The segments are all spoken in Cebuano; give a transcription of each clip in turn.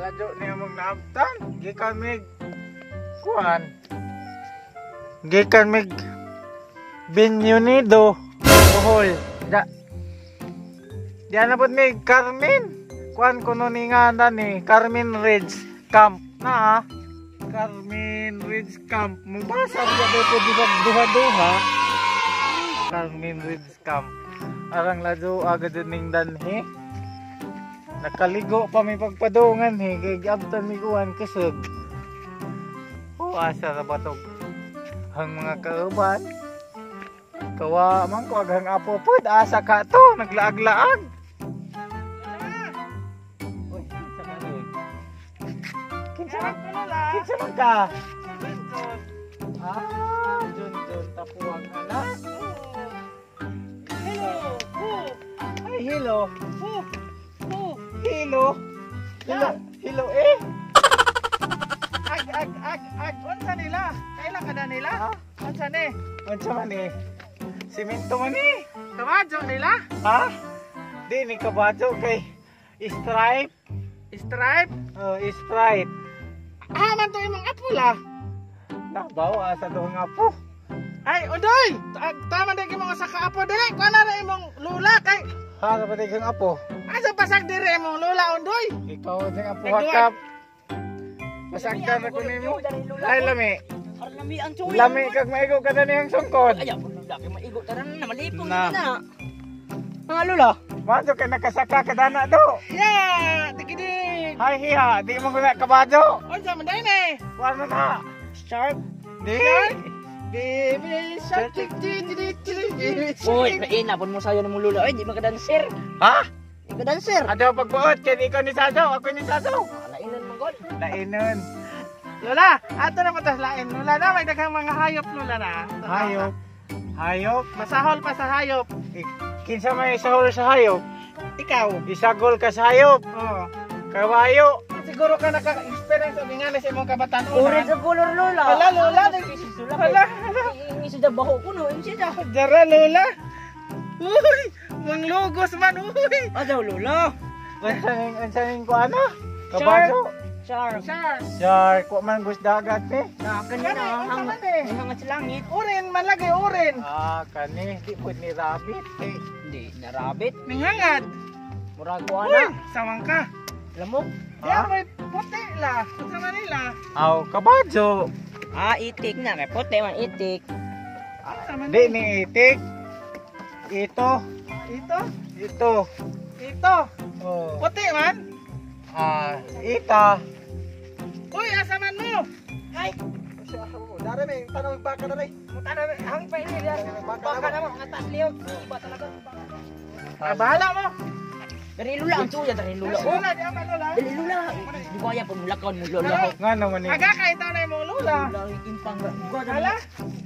Kaladyo niya mong naabtan. Gikan mig kuan. Gikan mig Binyunido. Bohol. Da. Diyan na pod mig Carmen. Kuan kuno ni nga ni Carmen Ridge Camp na ah. Carmen Ridge Camp. Mubasa biya ko bisag duha-duha. Carmen Ridge Camp. Arang ladyo agad ning danhi. Nakaligo pa may pagpadungan he, kay giabtan mi kuan kusog. Oh, asa ra ba to? Ang mga kauban. Kawa man ko aghang apo pod, asa ka to, naglaag-laag. Uy, kinsa ka ni? Kinsa man? Kinsa man ka? Ah, Jun Jun tapuang anak. Hello. Ay, hello. Ho. Ho. Hello. Hello. Hello eh. Ag ag ag ag unsa nila? Kaila ka na nila? Ha? Unsa ni? Unsa man eh? Simento man eh. Kamadyo nila? Ha? Di ni kabato kay stripe. Stripe? Oh, Sprite. Ah, man to imong apo la. Nabaw asa to nga po. Ay, odoy! Tama din imong sa kaapo dili. Kuha na ra imong lula kay Ha, dapat kang apo. Asa pasag diri imong lula, ondoy? Ikaw ang apo Nagduwa. hakap. Masaktan na ko nimo. Ay, lami. Aron lami ang tsuwi. Lami kag maigo ka na niyang sungkod. Ay, ako lula kay maigo taran na malipong Na. na. Mga lula. Mato kay nakasaka ka dana do. Yeah, tigidig. Hay hiha, di mo guna kabado. Unsa man day ni? Kuan man na. Shark. Di. Baby shark tik tik tik tik tik. Uy, lain na pud mo sayo ng lula. Ay, di makadanser. Ha? Di ka danser. Ado pagbuot kay ikaw ni Sasaw, ako ni Sasaw. Ah, lainan man god. Lainon. Lola, ato na patas lain. Lola na, may daghang mga hayop, lola na. Hayop. Hayop. Masahol pa sa hayop. Kinsa may sahol sa hayop? Ikaw. Isagol ka sa hayop. Oo. Kabayo. Siguro ka naka-experience og ingani sa imong kabataan. Orange ang color lola. Hala, lola. Hala, hala. Ini sudah baho kuno, ini sudah. Jara, lola. Uy, manglugos man, uy. Adaw lola. Unsa ning kuan na? Kabayo. Shark. Shark. Shark, wa man gus dagat eh. Na Kani, kanina unsa hang man eh? hangat sa langit. Urin man lagi, urin. Ah, kani di pud ni rabbit eh. Hindi na rabbit. Ninghangad. Murag ko Uy, ana. samang ka. Lamok. Diyan may puti la. Unsa man nila? Aw, kabayo. Ah, itik na kay puti man itik. Unsa man Di ni itik. Ito, Ito? ito. Ito. Oh. Puti man. Ah, ita. Uy, asa man mo? Ay, Dare may tanong baka na rin. mutana hangin pa ini dia. Baka na mo nga taas lihok. Iba talaga. Ah, bahala mo. Dari lula ang suya, dari lula. Oh, Lola, di ama lola. dari lula. Di kaya pag mulakaw mo lola. Nga naman eh. Aga ka itaw na imong lola. Lola impang ra. Hala,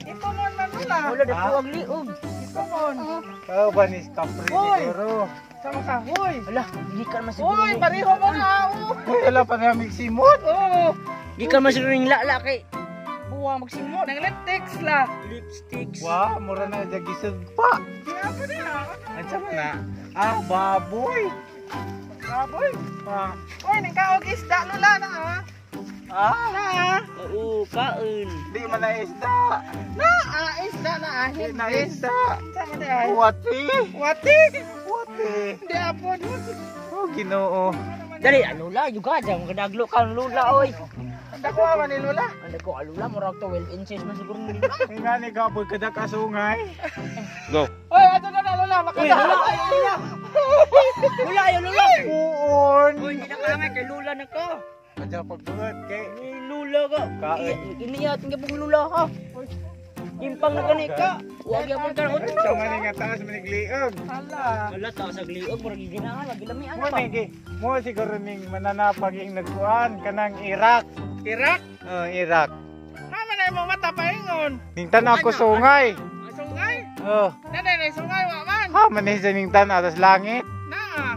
ito mon man lola. Lola da kuwag liog. Ito mon. Kau ba ni Capri Uy! siguro? Sama ka, huy. Ala, di ka man siguro. Uy, pareho mo na. Uy. Uy, wala pa namin simot. Oo. Di ka man siguro ning lala kay buwa magsimot. Nang lipsticks la. Lipsticks. Wa, mura na jagisod pa. Di ako na. Ansa man na? Ah, baboy. Baboy. Ah, Uy, nang kaog isda lola na ah. ah, Na ah. Oo, kaon. di man na isda. Na ah, isda na ah. Di na Hindi. isda. Sama di ay. Wati. Wati. Wati. Hindi apod. Oh, Ginoo. Dali, ano la, juga dyan, kadaglo ka ang lula, oy. Dako man ni lola. Ano ko, alula, murag 12 inches man siguro ni Nga ni kapoy kada kasungay. Uy, ato na na lola. Uy, lula, Makadala. ay, lula. Lula, ay, lula. Puon. Uy, hindi na kaangay kay lula na ka. Adya pagbuhat kay Ay, lula ka. Kaon. Iniyat, nga pong lula ka. Impang na gani ka. Huwag yapon ka na Sa man nga taas manigliog. Hala. Wala, taas ang liog, murag ginahan, magilamian Mo pa. ni mo siguro ning mananapag ing nagkuan kanang Iraq. Iraq. Oh, Iraq. Hama na imong mata paingon. Ning tan ako sungay. Ah, sungay. Oh, Nanay na sungay wa man. ha man ni sa ning tan atas langit. Na ah.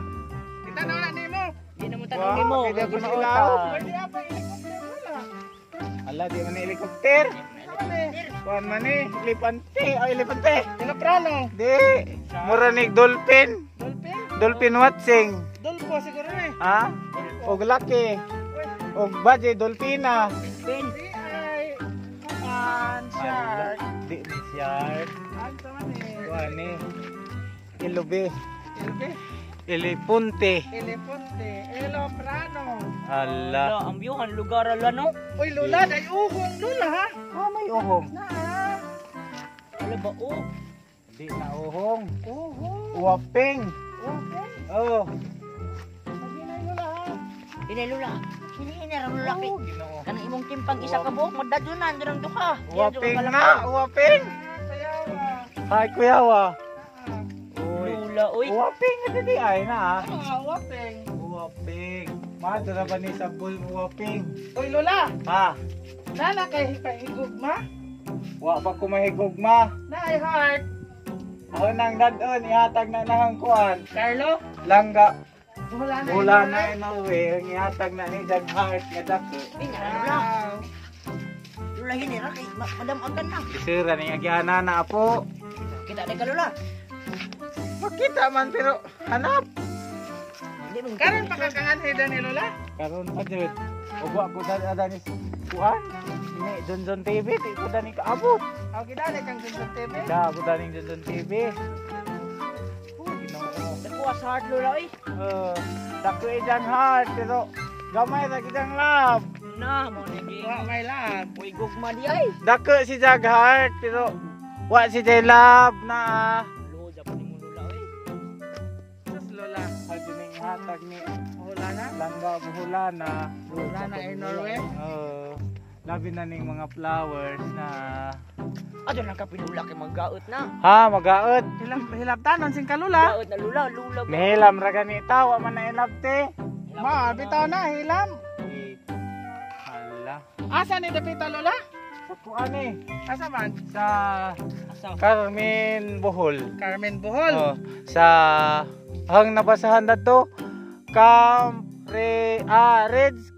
Kita na wala nimo. Di na mo tanong Wow, nimo. kaya kay ko gimaot sila. ka. Pwede apa helicopter lola. Ala di man ni helicopter. Sama ni. Kuan man ni elepante, ay elepante. Eroplano. Di, mura ni dolphin. Dolphin. Dolphin watching. Dolpo siguro ni. Ha? Og laki. Og budget Dolpina. Pin. Di ay kuan shark. Di ni shark. Ano man eh? Kuan ni. Ilubi. Elbe. Elipunte. Elefante. Eloprano. Ala. Ala, ang view ang lugar ala no. Uy, Lola, day uhong Lola ha. Ah, may uhong. Na. Ah. Ala ba oh. Di na uhong. Uhong. Uwaping. Okay. Oh. Maginay Lola ha. Inay Lola. Hinihinay ra Lola kay. Oh, Ginoo. Kanang imong timpang isa ka buok madadyonan durang duha. Uwaping na, uwaping. Ah, sayawa. Hi, kuya wa. Ah, Uy. Lola oy. Uwaping na di ay na ah. ah, wapeng. Uwaping. Mato na ba ni sa bull uwaping? Uy, Lola. Ha? Nana kay pahigugma. Wa pa ko mahigugma. Na ay heart. Ako nang dadon, ihatag na nang kuan. Carlo. Langga. Wala na. Wala na inawi, ang ihatag na ni Jag heart nga dako. Inay Lola. Wow. Lola hinay ra kay madam agan na. Bisira ni agyana na apo. Kita na ka Lola. Makita man pero hanap. Hindi mo Karon pa kakanganhida ni Lola. Karon pa jud. Ug wa ko dali adani kuan. Ni Jonjon TV di ko dani kaabot. Aw gidali kang Johnson TV. Da ako dani Jonjon TV. Oh, Ginoo. Nakuha sa heart Lola oy. Dako ijang heart pero gamay ra gidang love. Na mo ni Wa may love. Uy gugma di ay. Dako si Jag heart pero wa si Jay love na. Lo japon ni mo Lola oy. Sus Lola. Ay ning hatag ni Wala na. Langga Buhulana. Wala na ay Norway. Oh, labi na ning mga flowers na. Adto lang ka pinula kay maggaot na. Ha, magaot. Hilam hilabtanon sing kalula. Gaot na Lola, lula. Mihilam ra ganita, wa man na ilabte. Ma, bitaw na hilam. Eh, hala. Asa ni dapita Lola? Sa kuan eh. Asa man? Sa Asa? Carmen Bohol. Carmen Bohol. Oh, sa ang nabasahan na to Camp Re, ah, Reds,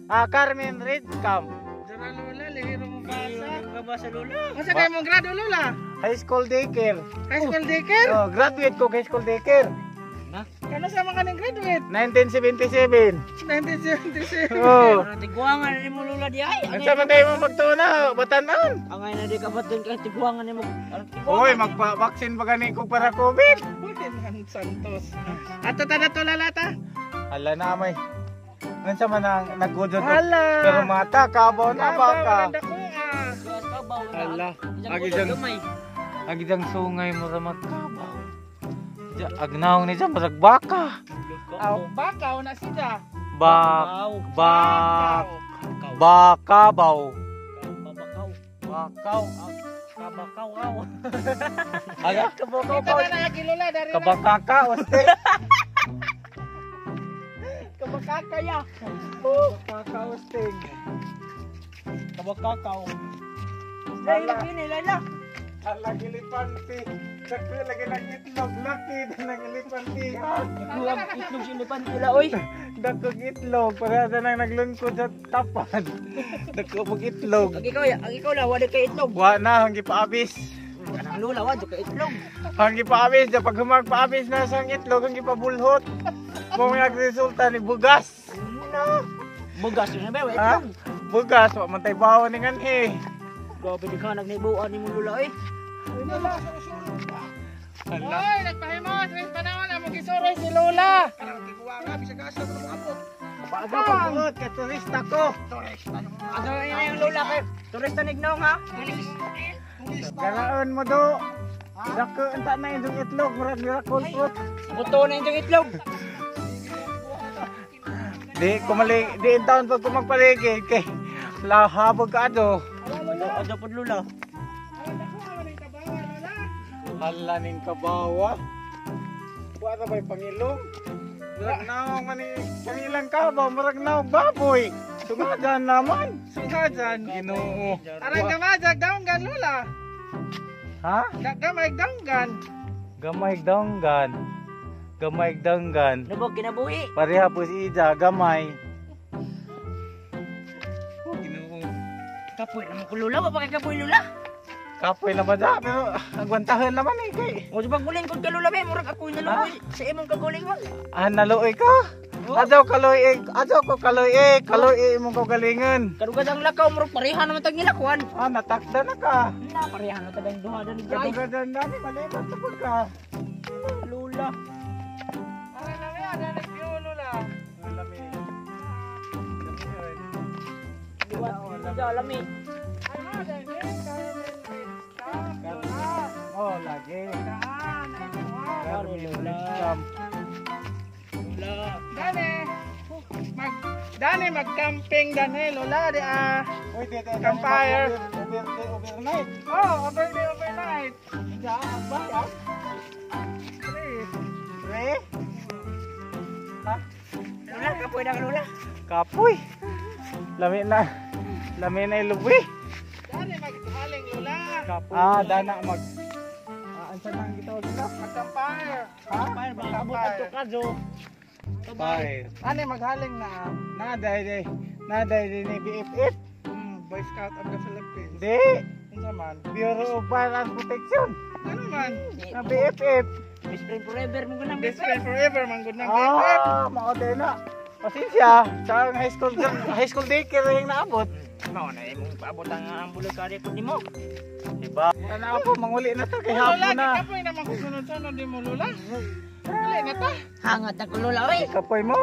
ah, Carmen Ridge Camp. Dara Lola, lihiro mo basa. Kabasa Lola. Unsa kay mong grado Lola? High school daycare. High school daycare? Oh, graduate ko high school daycare. Na. Kano sa mga kaning graduate? 1977. 1977. Oh. Pero tiguangan ni mo Lola di ay. Unsa man tayo mo magtuna, batanon? Angay na di ka baton ka tiguangan ni mo. Oy, magpa-vaccine pa gani ko para COVID. Uy, man Santos. Ato ta na to lalata. Hala na may. Unsa man ang nagudod og Hala. pero mata kabaw na baka. Dako ah. Hala. Agi Agi Ang isang sungay mo ra magkabaw. Ja, agnaw ni dyan, marag baka. Aw, bakaw na siya. Ba, ba, Bakaw. bakabaw. Kabakaw. Bakaw. Kabakaw aw. Ala, Kabakaw. Kita na na yagi Lola dari na. kabakaka, oste. Kabakakaya. Kabakaka, oste. Kabakakaw. Laila kini Laila. Hala, gilipanti. Sakto lagi ng itlog, laki na ng ilipanti. Ha? Kuwag itlog si elefante la oy. Dakog itlog, para sa nang naglungkod sa tapan. Dakog pag itlog. Ang ikaw la wala kay itlog. Wa na, hanggi paabis. Kanang lula wa kay itlog. Hanggi paabis, da pag humag paabis na sa itlog, hanggi pabulhot. Kung nagresulta ni bugas. Na. Bugas yun ba wa Ha? itlog. Bugas, wa man tay bawon ni nganhi. Grabe di ka nagnibuan ni mo lula oy. Uy, Lola. Hala. Oy, nagpahimos rin panahon among gisuroy si Lola. Paaga pagbuot, kay turista ko. Ano na yung lula kay turista nignong ha? Garaon mo do. Dako unta na yung itlog, murag miracle fruit. Buto na yung itlog. Di kumali, di in taon pag kumagpaligid kay lahabog ka do. Ano pod lula? Hala ning kabawa. Wa ra bay pangilong. Murag naong man ni pangilang kabaw, murag naong baboy. Sungadan naman. Sungadan. Ginoo. Aray gamajag danggan Lola. Ha? Gamay danggan. Gamay danggan. Gamay danggan. Nabog kinabuhi. Pareha po si Ija, gamay. Oh, Ginoo. Kapoy naman ko lula, wa pa kay kapoy lula. Kapoy na ba da? Pero agwantahan naman eh kay. O di ba guling kod ka lula be, murag ako'y naluoy sa imong kagulingon. Ah, naluoy ka? Adyaw kaloy eh, adyaw ko kaloy eh, kaloy eh imong kaugalingon. Kadugad ang lakaw murag pareha naman tag nilakwan. Ah, natakda na ka. Na pareha na tag ang duha dani guys. Kadugadan na ni malibat na pud ka. Lula. Ara na niya, dani view, Lola. Lami. Diwa, diwa lami. Ay, ha, dani, Carmen Ridge Camp, Lola. Oh, lagi. Daan, ay, wow. Carmen Ridge Camp. Lula. Dani, mag Dani mag-camping dani, Lola, di ah. Uy, di tayo Campfire. Over, over, overnight. Oh, over day, overnight. Diyan, ang bayan. Three. Pre? Ha? Lula, kapoy na ka, Lula. Kapoy. Lami na. Lami na ilubi. Dani maghaling, Lola. Kapoy. Ah, dana mag. Ah, ansa nang gitawag nila? Mag-campfire. Ha? Fire ba abot adto ka jo. Fire. Dani maghaling na. Na dai dai. Na dai dai ni BFF. Boy Scout of the Philippines. Di. Unsa man? Bureau of Fire and Protection. Ano man? Na BFF. Best friend forever mo ganang Best friend forever man gud nang BFF. Ah, mao din na. Pasensya, sa ang high school daycare yung naabot. Mao na imong paabot ang ambulance ka pud nimo. Diba? Tanaw po, manguli na to kay Lola, hapon na. gikapoy naman kung sunod-sunod di mo, Lola. Uli na ta. Hangat ako, Lola, oy. Gikapoy mo?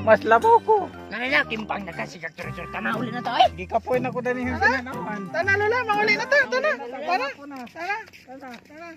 Mas labo ko. Nalala kimpang na kasi kag tur tana uli na to oy. Gikapoy na ko dani yung tinanawan. Tana, Lola, manguli na ta. Tana, tana, tana, tana, tana.